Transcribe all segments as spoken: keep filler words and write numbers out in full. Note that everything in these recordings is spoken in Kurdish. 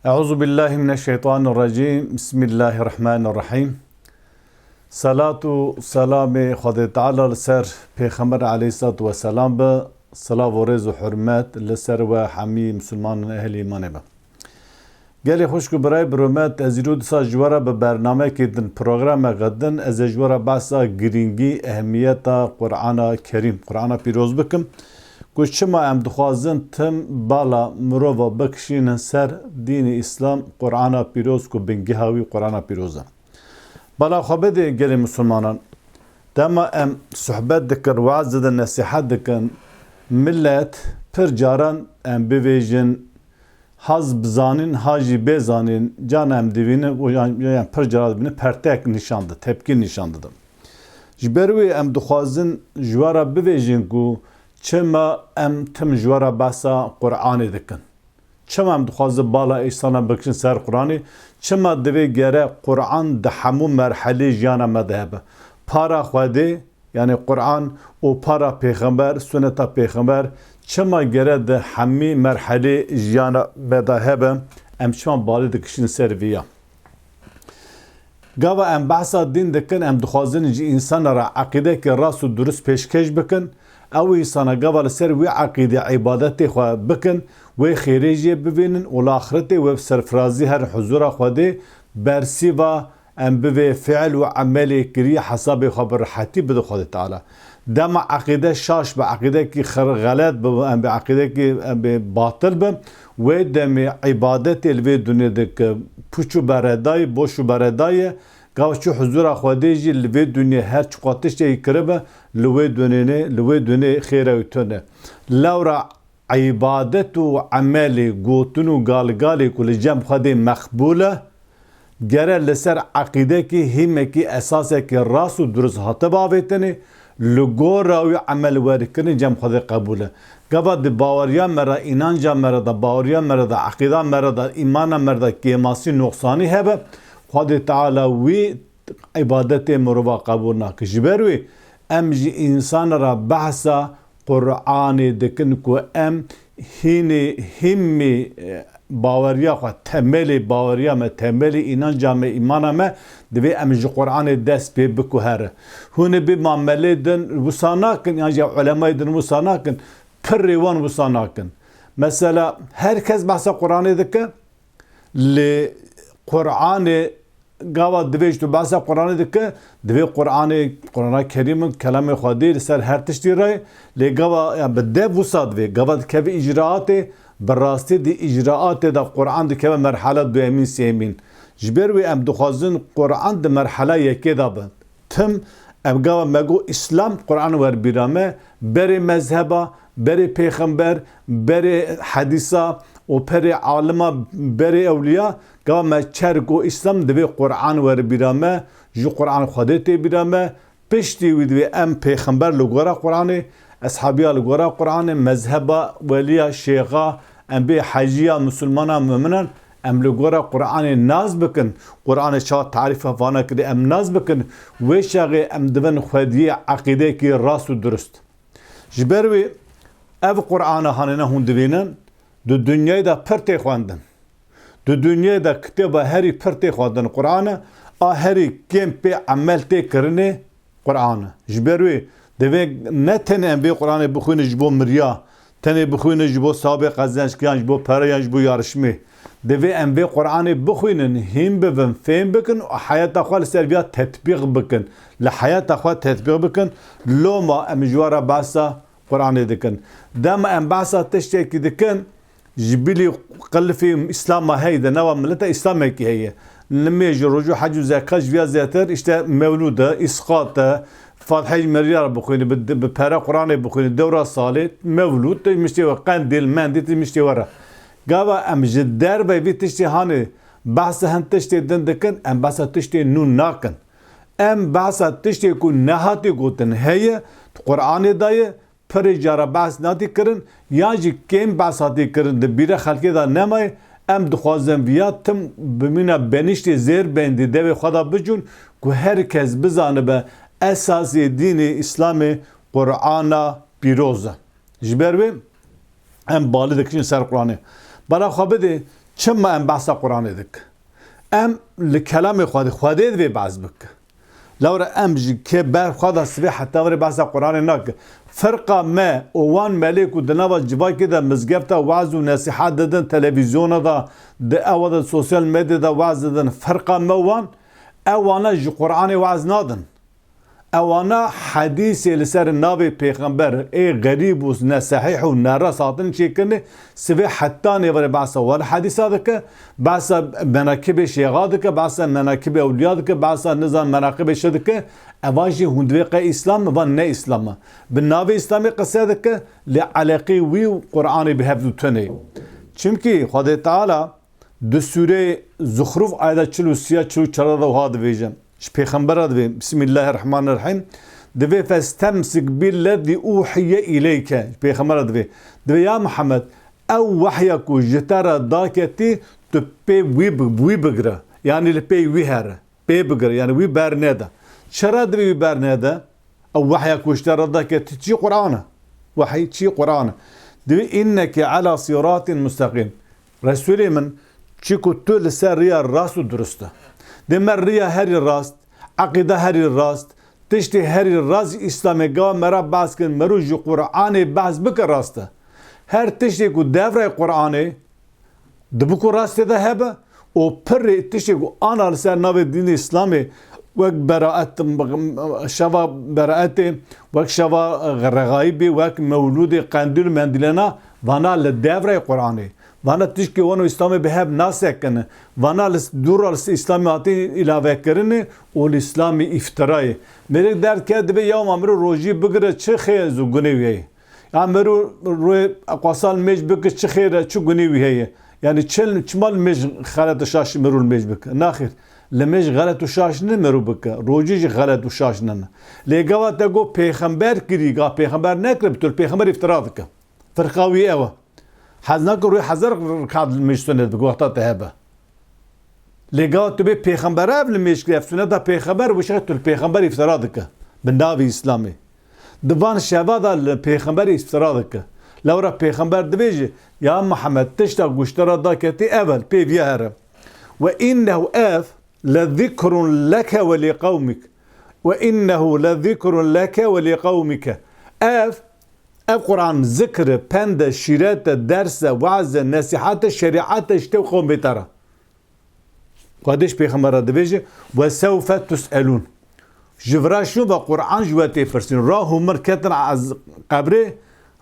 Euzu billahi mineşşeytanirracim. Bismillahirrahmanirrahim. Selat û selamê Xwedê Teala li ser Pêxember aleyhisselatu vesselam be. Silav û rêz û hurmet li ser we hemî Misilmanan ehlî îmanê be. Gelê xwişk û birayê bi rûmet, ez îro dîsa ji we re bi bernamekê din, programeke din, ez ê ji we re behsa girîngî, ehemiyeta Qur'ana Kerîm, Qur'ana Pîroz bikim. Ku çima em dixwazin tim bala mirova bikişînin ser dînê Îslam, Qur'ana Pîroz ku bingeha wî Qur'ana Pîroz e. Bala xwe bidê gelê Misilmanan. Dema em sohbet dikin, weaz didin, nesîhet dikin, milet pir caran em bivêjin, haz bi zanîn, ha jî bê zanîn, can em divînin, û yan, yan pir cara dibînin, pertek nîşan di, tepkî nîşan didin. Ji ber wê em dixwazin ji we re bivêjin ku çima em tim ji we re behsa Qur'anê dikin. Çima em dixwazin bala însana bikişin ser Qur'anê? Çima divê gere Qur'an di hemû merhelê jiyana me de hebe? Para Xwedê, yanî Qur'an û para Pêxember, suneta Pêxember, çima gere di hemî merhelê jiyana me de hebe? Em çima balê dikişin ser vî ya? Gava em behsa dîn dikin, em dixwazin ji însana re eqîdekê rast û durust pêşkêş bikin. Ew însana gava li ser wî eqîdê îbadetê xwe bikin, wê xêrê jê bivînin û li axretê wê bi serfirazî herin huzûra Xwedê, bersîva em bi vê fiil û emelê kirî hesabê xwe bi rihetî bidin Xwedê Teala. Dema eqîde şaş be, eqîdekî xir-, xelet be, em bi eqîdekî, em bi batil be, wê demê îbadetê li vê dunê de ke puç û beredayê, boş û beredayê, gava çû huzûra Xwedê jî li vê dunê her çiqas tiştekî kiribe, li wê dunê ne, li wê dunê xêra wî tune. Lewra îbadet û emelê, gotin û galgalê ku li cem Xwedê meqbûl e, gere li ser eqîdekî hîmekî esasekî rast û durust hatibe avêtinê, li gora wî emel werkirin cem Xwedê qebûl e. Gava di baweriya me re, înanca me re de, baweriya me re de, eqîda me re de, îmana me re de kêmasî, noqsanî hebe, Xwedê Teala wî îbadetê mirova qebûl nake. Ji ber wê em ji însan re behsa Qur'anê dikin ku em hînê hîmî, e, baweriya xwe, temelê baweriya me, temelê înanca me, îmana me, divê em ji Qur'anê dest pê biku here. Hûn ê bê mamelê din wisa nakin, yan jî ulemayê din wisa nakin, pirrê wan wisa nakin. Mesela her kes behsa Qur'anê dike, lê Qur'anê gava divê ji tu behsa Qur'anê dike, divê Qur'anê, Qur'ana Kerîm in, kelamê Xwedê li ser her tiştî re, lê gava, ya bi dev wisa divê, gava dikeve îcraatê, bi rastî di îcraatê de Qur'an dikeve merhala duyemîn, sêyemîn. Ji ber wê em dixwazin Qur'an di merhala yekê de be. Tim, em gava me got Îslam, Qur'an wer bîra me, berê mezheba, berê pêxember, berê hedîsa û perê alima, berê ewliya, gava me çer got Îslam, divê Qur'an wer bîra me, ji Qur'an Xwedê tê bîra me, piştî wî divê em pêxember li gora Qur'anê, eshabiya li gora Qur'anê, mezheba, weliya, şêxa, em bê hejiya, misilmana, muminan, em li gora Qur'anê nas bikin. Qur'anê çawa tarîfa vana kirî em nas bikin. Wê çaxê em dibin xwediyê eqîdekî rast û durust. Ji ber wê ev Qur'ana hanêne hûn dibînin, di dinyayê de pir tê xwendin. Di dinyayê de kitêba herî pir tê xwendin Qur'an e, a herî kêm pê emel tê kirinê Qur'an e. Ji ber wê divê ne tenê em vê Qur'anê bixwînin ji bo miriya, tenê bixwînin ji bo sawabê qezenc kiyan, ji bo pere yan ji bo yarişmê. Divê em vê Qur'anê bixwînin, hîn bibin, fêm bikin û heyata xwe li ser viya tetbîq bikin. Li heyata xwe tetbîq bikin. Loma em ji we re behsa Qur'anê dikin. Dema em behsa tiştekî dikin, ji bilî qilifê Îslama heye, di nava mileta Îslamekî heye. Nimêj, rojû, hec û zekat ji viya zêdetir, işte, mewlûd e, îsqat e, Fatiheyê ji meriya re bixwînî, bi, bi pere Qur'anê bixwînî, dewra salê, mewlûd, tu miştê we, qendîl, mendîl, tu miştê we re. Gava em ji derveyî vî tiştê hanê behsa hin tiştê din dikin, em behsa tiştê nû nakin. Em behsa tiştê ku nehatî gotin heye, di Qur'anê de ye, pirê cara behs natî kirin, yan jî kêm behs hatî kirin, di bîra xelkê de nemaye. Em dixwazin viya tim bimîna benîştê zêr bên di devê xwe de bicûn, ku her kes bizanibe esasê dînê Îslamê Qur'ana pîroz e. Ji ber wê em balê dikişin ser Qur'anê. Bala xwe bidê, Çima em behsa Qur'anê dikin? Em li kelamê Xwedê, Xwedê divê behs bikin. Lewra em ji ke ber xwe de sibê heta verê behsa Qur'anê nakin. Firqa me û wan melê ku di nava civakê de mizgefta waz û nesîhat didin, televîzyona de, di ewa de sosyal medyada waz didin, firqa me wan, ewana ji Qur'anê waz nadin. Ewana hedîsê li ser navê pêxember ê xerîb û nesehîh û nerast hatin çêkirinê, sibê heta nêverê behsa wan hedîsa dike, behsa menakibê şêxa dike, behsa menakibê ewliya dike, behsa nizam menaqibê şi dike. Evan jî hûn divê qe Îslam e, van ne Îslam e. Bi navê Îslamê qise dike, lê eleqê wî û Qur'anê bi hev du tune. Çimkî Xwedê Teala di sûreyê Zuxruf ayeta çil û sê ya çil û çar de wiha dibêje. Ji pêxembera divê, Bismillahirrahmanirrahîm, divê festemsik billezî uhiye îleyke. Ji pêxembera divê. Divê ya Muhammed, ew wehya ku ji te re daketî, tu pê wî bi-, wî bigire. Yanî li pê wî here. Pê bigire. Yanî wî bernede. Çira divê wî bernede? Ew wehya ku ji te re daketî çi Qur'an e. Wehî çi Qur'an e. Divê inneke ala siratin musteqîm. Resûlê min, çi ku tu li ser riya rast û durust e. Dê me riya herî rast, eqîda herî rast, tiştê herî rast ji Îslamê gava me re behs kirin, merû ji Qur'anê behs bike rast e. Her tiştê ku devrayê Qur'anê, dibe ku rastê de hebe û pirê tiştê ku ana li ser navê dînê Îslamê wek beraet, şeva beraetê, wek şeva rexayibê, wek mewlûdê, qendîl û mendîlena, vana li devrayê Qur'anê. Vana tişkê wan û Îslamê bi hev nasekine. Vana li s-, dû re li s-, Îslamê hatî îlavekirinê û li Îslamê îftirayê. Mêrik derd ke divê ya ma mirov rojî bigire çi xêr û gunê wî heye. Ya mirov rê eqwasa li mêj bike çi xêr e, çi gunê wî heye. Yanî çi, çima li mêj xelet û şaş mirov li mêj bike? Naxêr. Li mêj xelet û şaş ne mirov bike. Rojî jî xelet û şaş nene. Lê gava te got pêxember kirî, ga pêxember nekirib, tu li pêxember îftira dike. Firqa wî ew e. Hez nake rûyê hezar rikat li mêj sunet bike, wexta te hebe. Lê gava tu bê pêxembera ev li mêj kir, ev suneta pêxember, wişe tu li pêxember îftira dike. Bi navê Îslamê. Di van şeva de li pêxember îftira dike. Lewra pêxember dibêje, ya Mihemed, tişta ku ji te re daketî, ev e, li pê viya here. Ve innehu ev, le zikrun leke ve li qewmik. Ve innehu le zikrun leke ve li qewmike. Ev, ev Quran zikr e, pend e, şîret e, ders e, weaz e, nesîhet e, şerîet e, ji te û qewmê te re. Xwedê ji pêxember re dibêje, "Ve sewfe tus'elûn." Ji vira şûn ve Quran ji we tê pirsîn. Ra hûn mir ketin ez qebrê,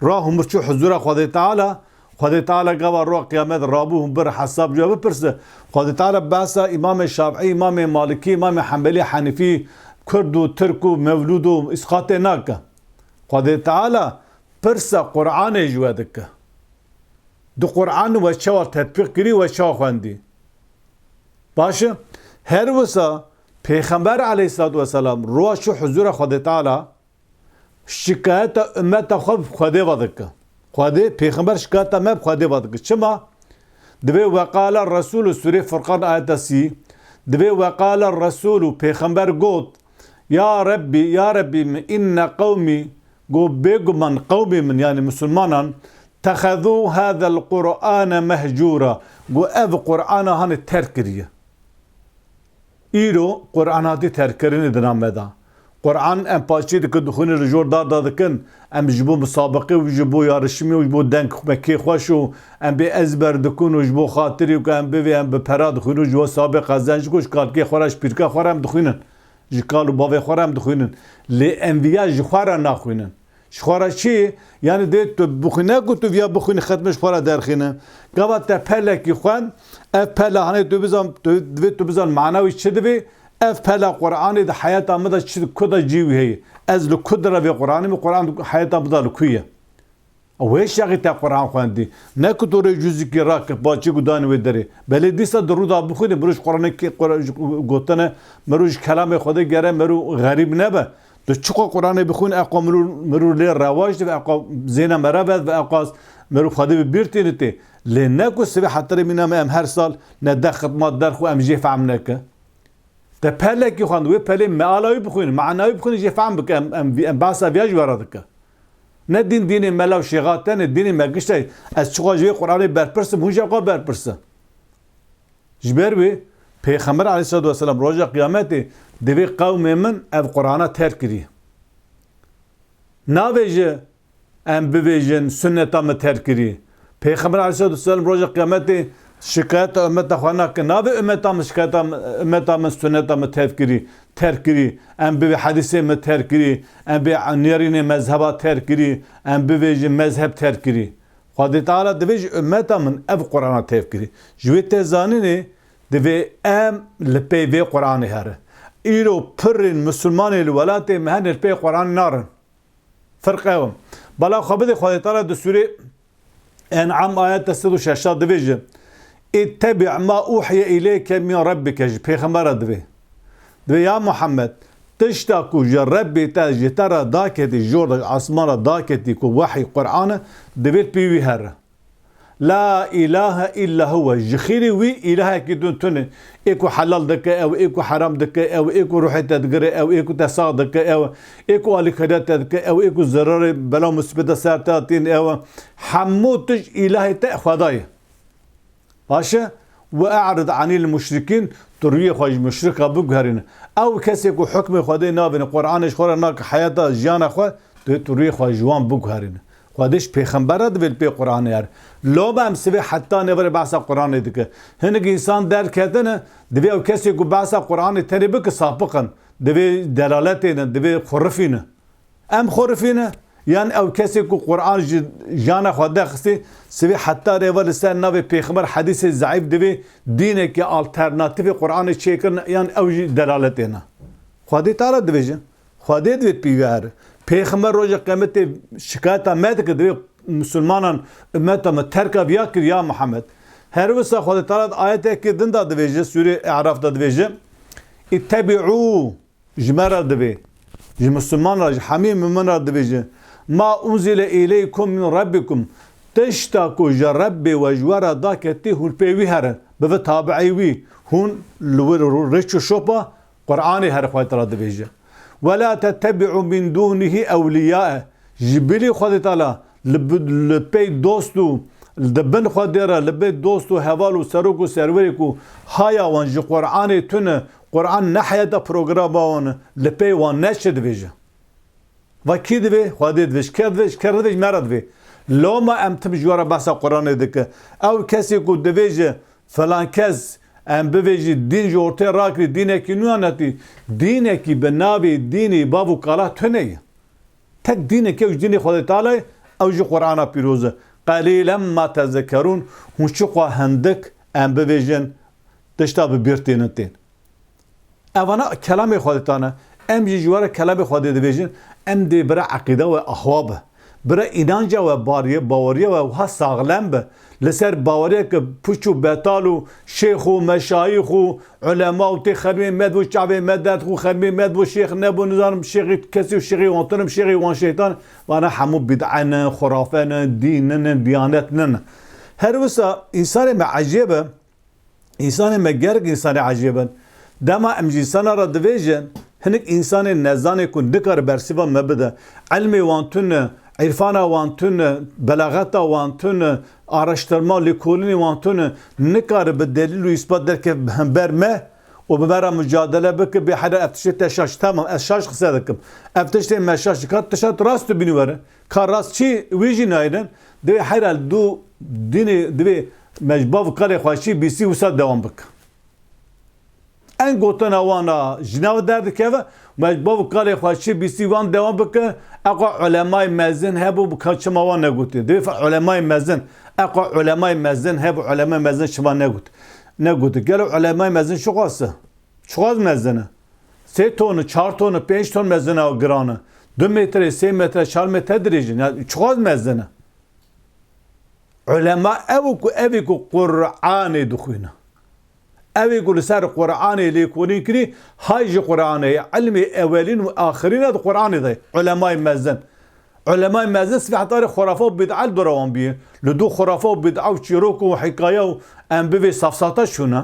ra hûn mir çû huzûra Xwedê Teala, Xwedê Teala gava roja qiyamet rabû hûn bir hesab ji we bipirse. Xwedê Teala behsa Îmamê Şafîî, Îmamê Malikî, Îmamê Hembelî, Henîfî, Kurd û Tirk û Mewlûd û îsqatê nake. Xwedê Teala pirsa Quranê ji we dike. Di Quran we çawa tetbîq kirî, we çawa xwendî? Baş e, her wisa Pêxember aleyhissalatu vesselam roja çû huzûra Xwedê Teala, şikayeta ummeta xwe bi Xwedê ve dike. Xwedê, Pêxember şikayeta me bi Xwedê ve dike. Çima? Divê "Ve qala Resûl" û Sûrê Furqan ayeta sî, divê "Ve qala Resûl" û Pêxember got, "Ya Rebbî, ya Rebbî min, inne qewmî", got, "Bêguman qewmê min, yanî misilmanan, tehezû hazel Qur'ane mehcûra", got, "Ev Qur'ana hanê terk kiriye." Îro Qur'an hatî terkkirinê di nav me de. Qur'an em paştî dikin, dixwînin, li jor dar da dikin. Em ji bo misabiqê û ji bo yarişimê û ji bo deng mekê xweş û em bê ezber dikin û ji bo xatirî ku em bivê em bi pera dixwînin û ji bo sabê qezenc ku ji kalkê xwe re, ji pîrka xwe re em dixwînin. Ji kal û bavê xwe re em dixwînin. Lê em viya ji xwe re naxwînin. Ji xwe re çi? Yanî dê tu bixwîne ku tu viya bixwînî xetmê ji xwe re derxîne. Gava te pelekî xwend, ev pela hanê tu bizan, tu, divê tu bizan mana wî çi divê? Ev pela Qur'anê di heyata min de çi, ku de cî wî heye? Ez li ku dire vê Qur'anê min, Qur'an heyata min de li ku ye? Wê şexî te Qur'an xwendî. Ne ku tu rê cuzîkî rake, paçî ku danî wê derê. Belê dîsa di rû de bixwînî, mirov ji Qur'anê kê-, Qur-, ji gotine, mirov ji kelamê Xwedê gere, mirov xerîb nebe. Tu çiqa Qur'anê bixwîn, eqa mirû, mirû lê rewaç dibe, eqa zêna me re vedibe, eqa mirû Xwedê bi bîr tînitê. Lê ne ku sibê hetirê mîna me em her sal ne deh xitma derxwe em jê fehm neke. Te pelekî xwend, wê pelê meala wî bixwîn, mana wî bixwîn, jê fehm bike, em, em, em behsa viya ji we re dike. Ne dîn dînê mela û şêxa tenê, dînê me gişt e. Ez çiqa ji wê Qur'anê berpirs im, hûn jî eqa berpirs in. Ji ber wê Pêxember aleyhissalatu vesselam roja qiyametê divê qewmê min ev Qur'ana terk kirî. Navêje em bivêjin sunneta min terk kirî. Pêxember aleyhissalatu vesselam roja qiyametê şikayeta ummeta xwe nake. Navê ummeta min şikayeta min, ummeta min sunneta min terk kirî, terk kirî. Em bivê hedîsê min terk kirî. Em bê nêrînê mezheba terk kirî. Em bivêjin mezheb terk kirî. Xwedê Teala divê ji ummeta min ev Qur'ana terk kirî. Ji wê tê zanînê divê em li pey vê Qur'anê herin. Îro pirên misilmanê li welatê me hene li pey Qur'anê narin. Firq ew in. Bala xwe bidê Xwedê Teala di sûrê En'am ayeta sed û şeşa divêje, "Îttebi' ma uhiye ileyke min rabbike", ji Pêxembera divê. Divê, ya Muhammed, tişta ku ji Rebbê te ji te re daketî, jor de ji asman re daketî ku wehî Qur'an e, divê pê wî here. La ilahe illa huwe. Ji xêrê wî îlahekî din tune. Ê ku helal dike ew, ê ku heram dike ew, ê ku ruhê te digire ew, ê ku te sax dike ew, ê ku alîkariya te dike ew, ê ku zerarê bela musibeta ser te tîn ew. Hemû tişt îlahê te Xweda ye. Baş e? Ve e'rid anîl muşrikîn, tu rûyê xwe ji muşrika biguherîne. Ew kesê ku hukmê Xwedê nabîne, Qur'anê ji xwe re nake heyata jiyana xwe, tu, tu rûyê xwe ji wan biguherîne. Xwedê ji pêxembera divê li pê Qur'anê her. Loma em sivê heta nêvere behsa Qur'anê dike. Hinek însan derketine, divê ew kesê ku behsa Qur'anê tenê bike sapiq in. Divê delaletê ne, divê xurifî ne. Em xurifî ne. Yan ew kesê ku Qur'an ji jana xwe derxistî, sivê heta rêve li ser navê pêxember hedîsê zeîf divê dînekî alternatîfê Qur'anê çêkirin, yan ew jî delaletê ne. Xwedê Teala divêje. Xwedê divê pîve here. Pêxember roja qiyametê şikayeta me dike, divê misilmanan ummeta me terka viya kir ya Muhammed. Her wisa Xwedê Teala di ayetekê din de divêje, Sûrê E'raf de divêje, "Îttebi'û", ji me re divê, ji misilman re, ji hemî mumin re divêje, "Ma unzile îleykum min rabbikum", tişta ku ji Rebbê we ji we re daketî hûn pê wî herin, bivin tabi'î wî, hûn li wir rêç û şopa Qur'anê her Xwedê Teala divêje. "Ve la tettebi'u min dûnihî ewliyâe." Ji bilî Xwedê Teala li bi-, li pey dost û di bin Xwedê re li pey dost û heval û serok û serwerê ku haya wan ji Qur'anê tune, Qur'an ne heyeta programa wan e, li pey wan neçe divêje. Va kî divê? Xwedê divê. Ji kê divê? Ji kê re divê? Ji me re divê. Loma em tim ji we re behsa Qur'anê dike. Ew kesê ku divêje, filan kes, em bivêjî dîn ji ortê rakirî, dînekî nû anetî, dînekî bi navê dînê bav û kala tune ye. Tek dînekê ew ji dînê Xwedê Teala ye, ew jî Qur'ana pîroz e. "Qelîlen ma tezekkerûn", hûn çiqas hindik em bivêjin, tişta bi bîr tênin tên. Evana kelamê Xwedê tane. Em jî ji we re kelamê Xwedê dibêjin. Em dê bira eqîda we ahwa be. Bira înanca we bariye, baweriya we wiha saxlem be. Li ser baweriya ke puç û betal û şêx û meşayîx û ulema û tê xermê me dibû, çavê me derdixû, xermê me dibû, şêx nebû, nizanim şêxî kesî û şêxî wan tinim, şêxî wan şeytan. Vana hemû bid'e ne, xurafe ne, dîn ne, diyanet ne. Her wisa însanê me ecêb e. Însanê me gerek însanê ecêb in. Dema em ji însana re divêjin, hinek însanên nezanê ku nikare bersiva me bide. Ilmê wan tune, îrfana wan tune, belaxeta wan tune, araştirma û lêkolînê wan tune, nikare bi delîl û îspat derkeve hember me û bi me re mucadele bike, bê heyra ev tiştê te şaş. Temam, ez şaş qise dikim. Ev tiştê me şaş dike, tişta rast tu bînî were. Ka rast çi wî jî nayênin, divê heyra li dû dînê divê me ji bav û kalê xwe çi bîsî wisa dewam bike. En gotina wan a ji nav derdikeve, me ji bav û kalê xwe çi bîsî wan dewam bike, eqa ulemayê mezin hebû bi ka çima wan negotî. Divê fe ulemayê mezin, eqa ulemayê mezin hebû ulemayê mezin çima negot, negotî. Gelo ulemayê mezin çiqas e? Çiqas mezin e? Sê ton e, çar ton e, pênc ton mezin e, giran e. Du metre, sê metre, çar metre dirêj in. Ya çiqas mezin e? Ulema ew ku, ev ê ku Qur'anê dixwîne. Ew ê ku li ser Qur'anê lêkolîn kirî, hay ji Qur'anê ye. Ilmê ewelîn û axirîn e di Qur'anê de ye. Ulemayê mezin. Ulemayê mezin sibê heta rê xurafe û bid'e li dora wan bîye. Li dû xurafe û bid'e û çîrok û hikaye û em bivê safsata çûne.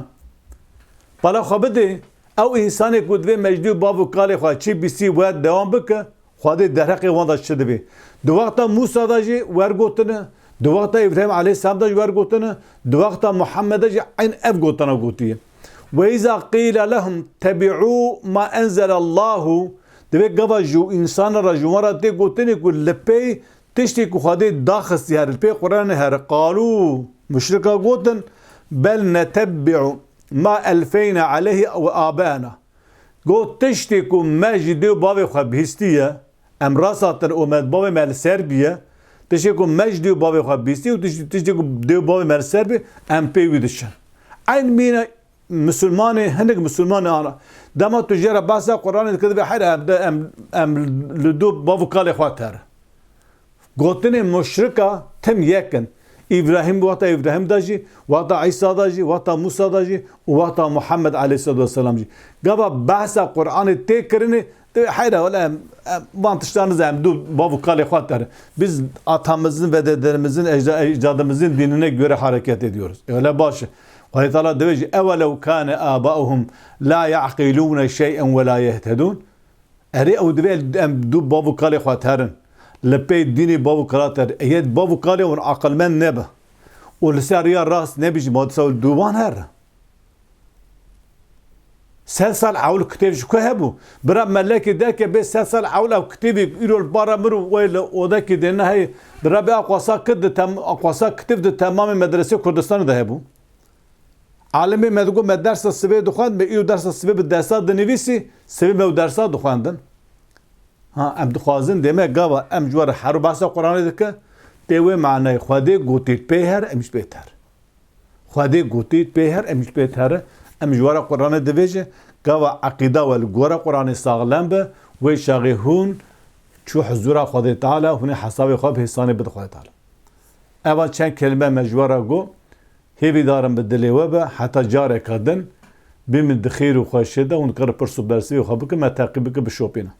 Bala xwe bidê, ew însanê ku divê me ji dû bav û kalê xwe çi bîsî wer dewam bike, Xwedê derheqê wan de çi divê? Di wexta Mûsa de jî wer gotine, Di wexta Îbrahîm aleyhisselam de jî wer gotine, di wexta Muhammed de jî eyn ev gotina gotiye. "Ve îza qîle lehum tebi'û ma enzelallahu", divê gava ji însanan re, ji wan re tê gotinê ku li pey tiştê ku Xwedê daxistî here, li pey Qur'anê here, qalû, muşrika gotin, "Bel netebbi'u ma elfeyna aleyhi ve abaena." Got, "Tiştê ku me ji dê û bavê xwe bihîstiye, em rast hatin û me bavê me li ser bûye, tiştê ku me ji dê û bavê xwe bihîstiye û tişt-, tiştê ku dê û bavê me li ser bûye, em pê wî diçin." Eyn mîna misilmanê, hinek misilmanê ana. Dema tu jê re behsa Qur'anê dikir, divê heyra em de, em, em li dû bav û kalê xwe ter. Gotinên muşrika tim yek in. Îbrahîm, wexta Îbrahîm de jî, wexta Îsa de jî, wexta Mûsa de jî û wexta Muhammed aleyhisselatu vesselam jî. Gava behsa Qur'anê tê kirinê, divê heyra wele em, em van tiştan nizan, em dû bav û kalê xwe terin. Biz atamızın ve dedelerimizin, ecda-, ecdadımızın dinine göre hareket ediyoruz. E, öyle baş e. Xwedê Teala divê jî, "Ewelev kâne âbauhum la ya'qilûne şey'en ve la yehtedûn." Erê ew divê em dû bav û kalê xwe terin. Li pey dînê bav û kala terin. Eger bav û kalê hûn aqilmend nebe û li ser riya rast nebijî, ma disa dû wan here. Sed sal ewil kitêb ji ku hebû? Bira melekê deke bê sed sal ewil ew kitêbê îro li para mir û wê li odekê dêne heye. Bira bê aqwasa kit di tem-, aqwasa kitêb di temamê medresê Kurdistanê de hebû. Alimê me digot, me dersa sibê dixwend, me îro dersa sibê bi desta dinivîsî, sibê me ew dersa dixwendin. Ha, em dixwazin dê me gava em ji we re her û behsa Qur'anê dike, tê wê manayê Xwedê gotî pê her, em ji pê ter. Xwedê gotî pê her, em ji pê ter, em ji we re Qur'anê divêje, gava eqîda we li gora Qur'anê saxlem be, wê çaxê hûn çû huzûra Xwedê Teala, hûnê hesabê xwe bi hêsanê bide Xwedê Teala. Eva çend kelime me ji we re got, Hêvîdarim bi dilê we be, heta careka din, bimîn di xêr û xweşiyê de, hûn dikarin pirs û bersivê xwe bikin, me teqîb bikin, bişopînin.